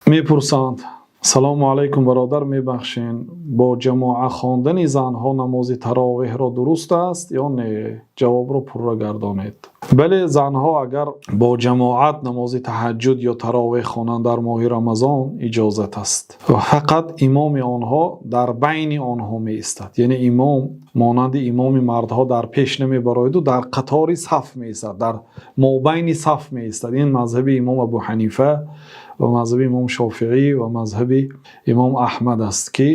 Мепурсанд: «Салому алайкум, бародар, мебахшед, бо ҷамоа хондани занҳо намози таровеҳро дуруст аст ё не? Ҷавобро пурра гардонед». Бале, занҳо агар бо ҷамоат намози таҳаҷҷуд ё таровеҳ хонанд дар моҳи Рамазон, иҷозат аст ва фақат имоми онҳо дар байни онҳо меистад, яъне имом монанди имоми мардҳо дар пеш намебарояду дар қатори саф меистад, дар мобайни саф меистад. Ин мазҳаби имом Абу Ҳанифа ва мазҳаби имом Шофиъӣ ва мазҳаби имом Аҳмад аст, ки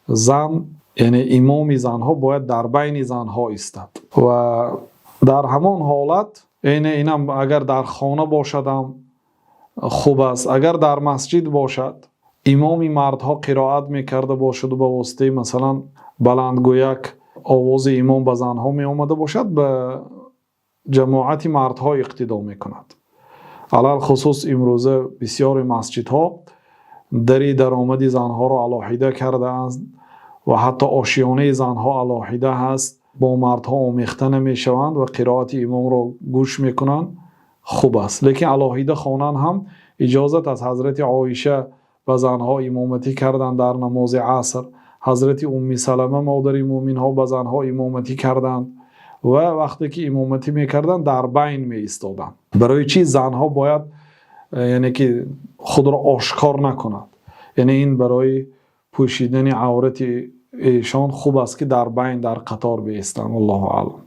зан, яъне имоми занҳо, бояд дар байни занҳо истад. Ва дар ҳамон ҳолат, яъне инам агар дар хона бошадам хуб аст, агар дар масҷид бошад, имоми мардҳо қироат мекарда бошаду ба воситаи, масалан, баландгӯяк овози имом ба занҳо меомада бошад, ба ҷамоати мардҳо иқтидо мекунад. Алалхусус имрӯза бисёри масҷидҳо дари даромади занҳоро алоҳида кардаанд ва ҳатто ошёнаи занҳо алоҳида ҳаст, бо мардҳо омехта намешаванд ва қироати имомро гӯш мекунанд, хуб аст. Лекин алоҳида хонан ҳам иҷозат аст. Ҳазрати Оиша ба занҳо имоматӣ карданд дар намози аср, ҳазрати Умми Салама, модари мӯъминҳо, ба занҳо имоматӣ карданд ва вақте ки имоматӣ мекарданд, дар байн меистоданд. Барои чӣ? Занҳо бояд, яъне ки, худро ошкор накунанд, яъне ин барои пӯшидани аврати эшон хуб аст, ки дар байн, дар қатор биистанд. Аллоҳу аълам.